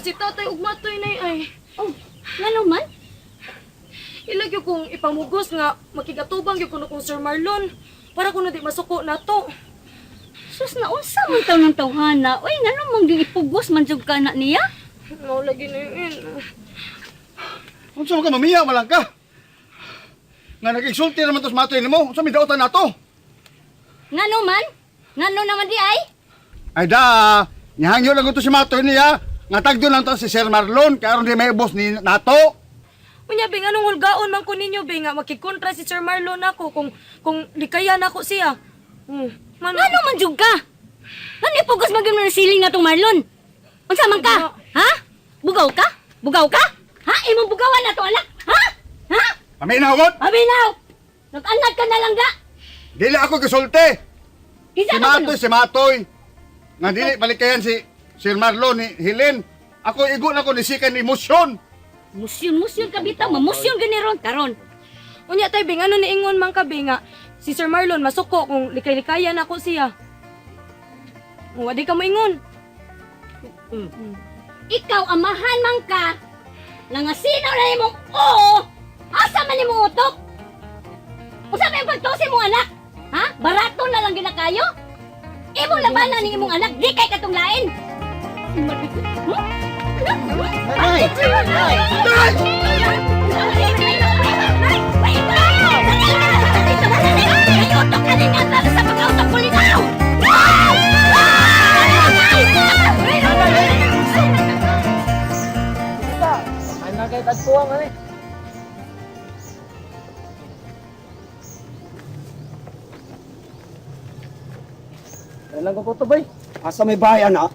si tatay ug matoy nay ay. Oh, ngano man? Ila gyud kong ipamugos nga makigatubang gyud kuno kong Sir Marlon para kuno di masuko nato. Sus na unsa man taw ng tawhana? Uy, ngano man gyud ipugos man jud ka na niya? Mao lagi na yun. Unsa man ka mamiya man lang ka? Nga nag-insulti naman to sa matoy nimo. Unsa may daotan nato? Ngano man? Ngano naman di ay? Ay da, nihangyo lang ko to si matoy niya. Nga tagdo lang to si Sir Marlon kay aron di may ubos ni nato. Unya bing anong hulgaon man ko ninyo be nga makikontra si Sir Marlon nako kung likayan nako siya. Man, Ngano man jud ka? Ngano ipugos man gyud ng siling natong Marlon? Unsa man ka? Ha? Bugaw ka? Bugaw ka? Ha? Imong bugawan na to anak? Ha? Ha? Paminaw mo. Paminaw! Nag-anad ka na lang ga! Dili ako gisulti. Kinsa Si ka Matoy, si Matoy. Nga dili palikayan si Sir Marlon ni Helen. Ako igo na ko ni sikan emosyon. Musyon, musyon ka bitaw, mamusyon gani ron karon. Unya tay bing ano niingon man ka be nga si Sir Marlon masuko kung likay-likayan nako siya. Wa di ka moingon. Ikaw amahan man ka, nangasinaw na imong oo, asa man imong utok? Usa may pagtusi mong anak? Ha? Barato na lang ginakayo? Imong labanan ni imong anak, di kay katong lain. Nay! Nay! Utok ka din nga sa pagkautok ko linaw! Ay na kay tagpuang ani. Lang ko to bay. Asa may bahay ana?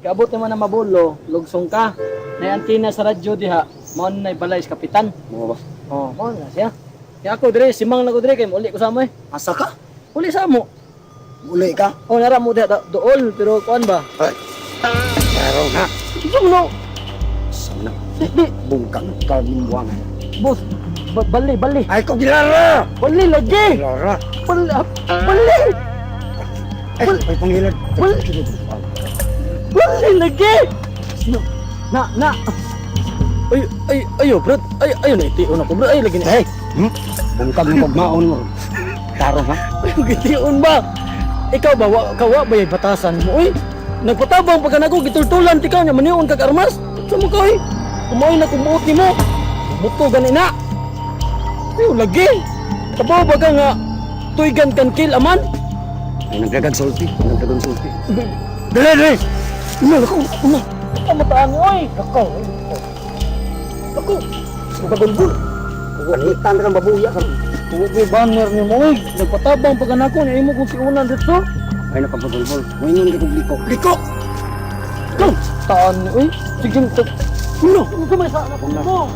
Ikaabot naman na mabulo, lugsong ka. Nay antina sa radyo diha, mao na balay sa kapitan. Mo ba? Oh, mao na siya. Kaya ako dire, simang na ko dire kay uli ko sa amo eh. Asa ka? Uli sa amo. Uli ka? Oh, nara mo diha dool pero kuan ba? Ay. Pero na. Yung no. Sana Di, di, bungkang ka limwang. boss. Bali, bali. Ay ko gilara. Bali lagi. Gilara. Bali, ah, bali. Ay, ay pangilad. Bali. Bali lagi. No. Na, na. Ay, ay, ayo, bro. Ay, ayo na itiun ako, bro. Ay, lagi na. Hey. Bungkag ng pagmaon mo. Taro ha? Ay, gitiun ba? Ikaw ba, wa, kawa ba yung batasan mo? Uy, nagpatabang pagka nako, gitultulan ti ka niya, maniun kag armas. Sa mo ka, uy. Kumain na kumuot ni mo. Buto gani na. Ay, lagi. Kabaw ba ka nga, tuygan kan kill, aman? Ay nagdagang sulti, nagdagang sulti. Dali, dali. Una, lako, una. Kamataan mo, uy. Lako, lako. Magagulgul. Palitan ka ng babuya ka. Tuwa ko banner ni mo, uy. Nagpatabang pagka nako, niya imo kung siunan dito. Ay nakapagulbol. Ngayon ka kong liko. Liko. Go! Taan ni, uy. Sige, Uno, ano sa anak mo?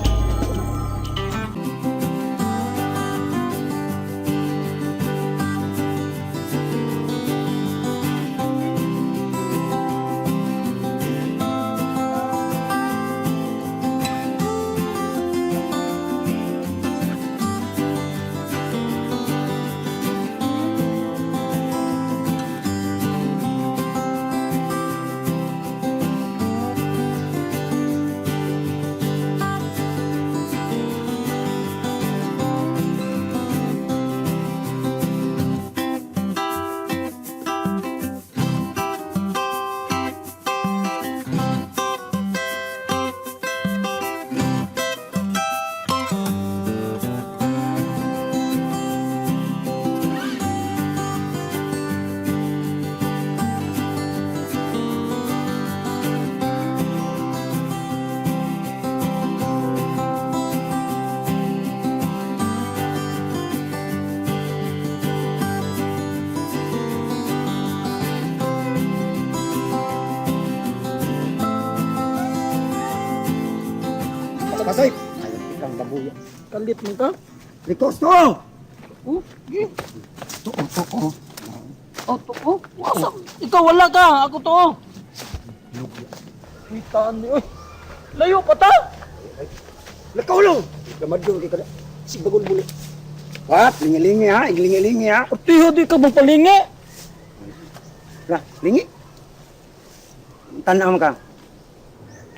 Pasay. Ay kang babuya. Kalit mo ka? Liko to. Oh, sige. To, to, oh. Oh, to, oh. Wasa. Ikaw wala ka, ako to. oh. Uy, taan ni, uy. Layo pa ta. Lakaw lang. Gamadyo kay kada. Si bagulbul. Wat, lingi-lingi ha, iglingi-lingi ha. Tiyo, di ka magpalingi. Lah, lingi. Tanaw ka.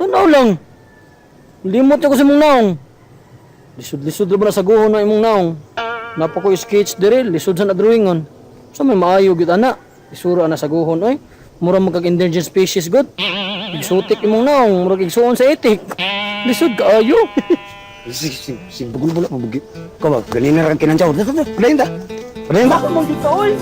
Tanaw lang. Limot ako sa imong naong. Lisod-lisod ra ba na sa guho na imong naong. Napa ko sketch dire, lisod sa na-drawingon. Sa may maayo gyud ana. Isura ana sa guhon oy. Mura man kag endangered species good. Exotic imong naong, murag igsuon sa itik. Lisod kaayo. Si bagol bulo mabugi. Ka ba ganina ra kang kinantsaw. Dato dato. Padayon ta. Padayon ta. Mong ka oy.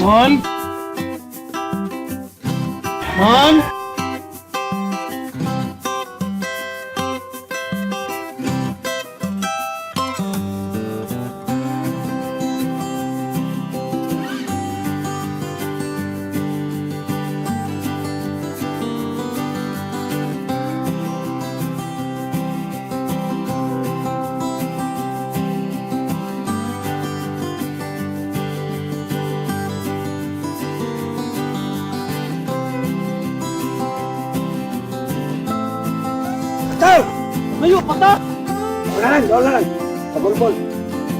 Mon? Mon? Tao. Layo pa ta. Wala lang, wala lang. Bagol-bol.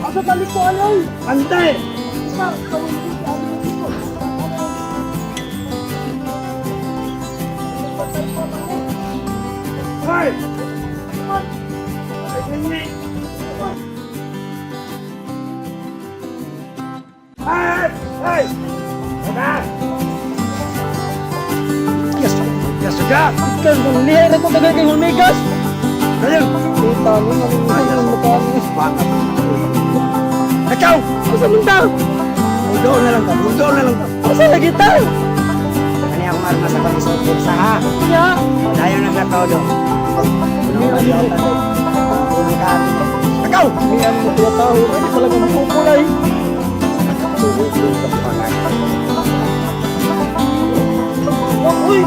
Asa taliko alay. Antay. Hoy! Ay! Ay! Tama! Yes, yes, ka! Kan lihay ra ko tagay kay Hulmigas. Dayon! Kita mo nga mukha ni. Ikaw! Asa man ta? Doon na lang ta, doon na lang ta. Asa lagi ta? Ano akong armas sa pang sa ha? Nya. Tayo na sa todo. Ikaw! Miyan mo tuwa tao, ay talaga mapupulay. Uy!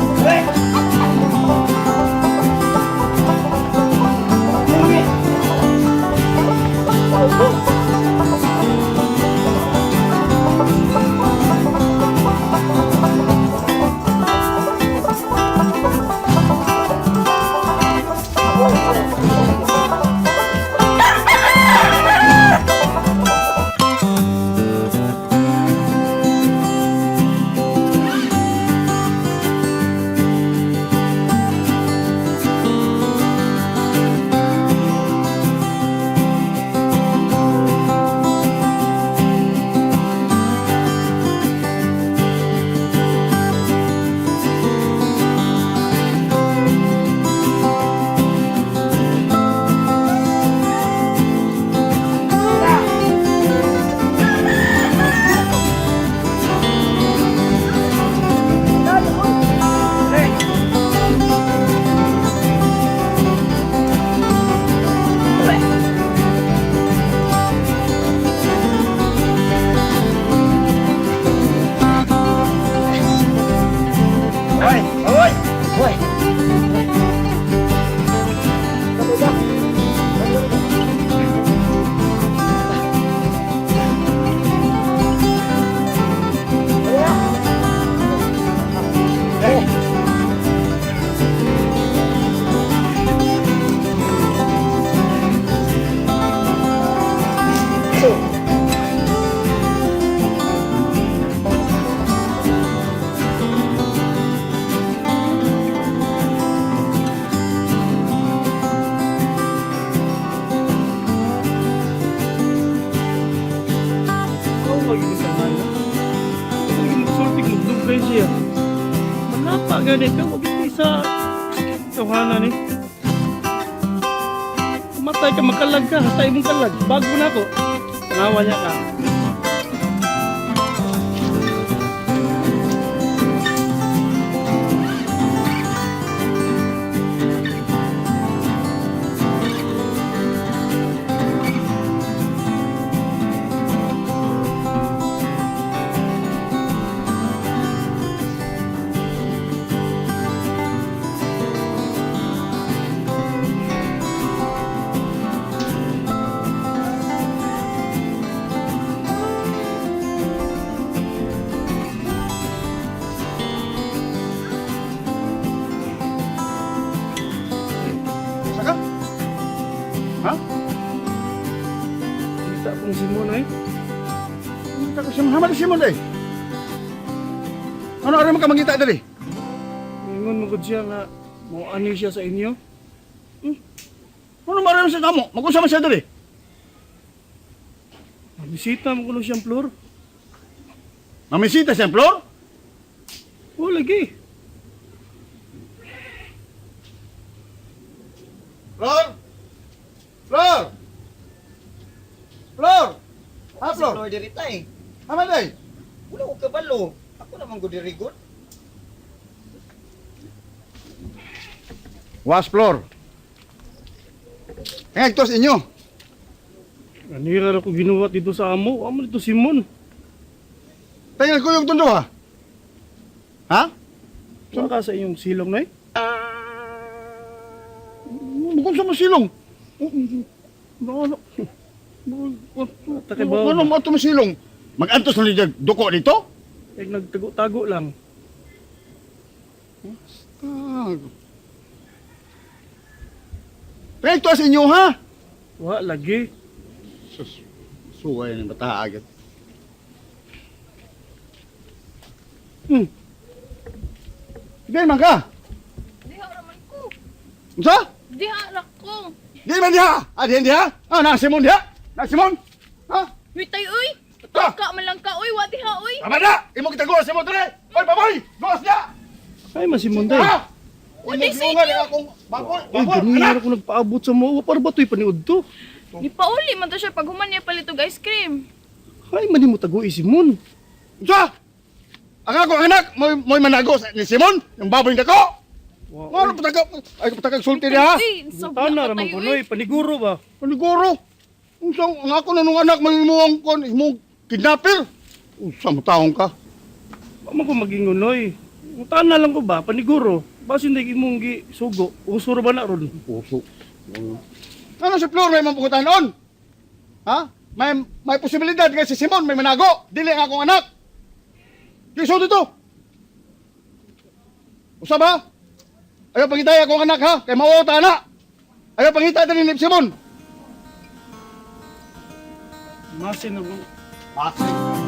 Hoy! Hoy! Hoy! Ako magiging tama na. Magiging magsulti, magdugay siya. Manapa ganit ka, magiging sa tawanan eh. Matay ka, makalag ka, hasta imong kalag. Bago na ako. Tanawa niya ka. kong Simon ay. Mangita ko Simon, hama Simon eh. Ano aron man ka mangita diri? Ingon mo gud siya nga mo ani siya sa inyo. Ano maron sa kamo? Mag-usa man siya diri. Bisita mo kuno siyang floor. Mamisita siya, Flor? Oh, lagi. Flor? Flor? Flor? Ha, Si Flor? Flor diri tay. Hama day. Wala ko kabalo. Ako naman gud diri gud. Was Flor. Ngay tos inyo. Anira ra ko ginuwat dito sa amo. Amo dito Simon. Tayo kuyog tondo ha. Ha? Saan ka sa inyong silong nay? Bukod sa masilong. Ano? Takibaw. Ano mo ato masilong? Magantos na niya duko dito? Eh, nagtago-tago lang. Ah. Tayo tos inyo ha. Wa lagi. Sus, suway ng bata agad. Di man ka. Diha raman ko. Unsa? Diha ra ko. Di man diha. Ah, diha diha. Ah, na Simon diha. Na Simon. Ha? Witay oy. Pataka man lang ka oy, wa diha oy. Tama na! Imo kita gawas Simon dere. Oy, baboy! Gawas niya! Ay, masimon day. Ha? What Imo is it giungan ang akong baboy, Uy, baboy. ganina Anak! ra ko nagpaabot sa mo. Wa para ba to'y paniud to? Di pa uli man to siya pag human niya palito og ice cream. Ay, mani mo tago Simon. Unsa? Ang akong anak, mo'y mo'y manago sa ni Simon, yung baboy dako. Wa. Ano pataka? Ay pataka sulti niya ha? Uy, sobra Tana ka ra man tayo, kunoy, oy. paniguro ba? Paniguro. Unsa ang ako na nung anak may imo ang kon, imong kidnapper. Unsa mo taong ka? Wa man ko magingunoy. Tana lang ko ba, paniguro. Basin day imong gi sugo. Usuro ba na ron? Puso. Ano si Flor may mapukutan on? Ha? May posibilidad nga si Simon may manago. Dili ang akong anak. Kiso dito. Usa ba? Ayaw pangitay akong anak ha. Kay mawawta na. Ayaw pangita din ni Simon. Masin na ko. Masin.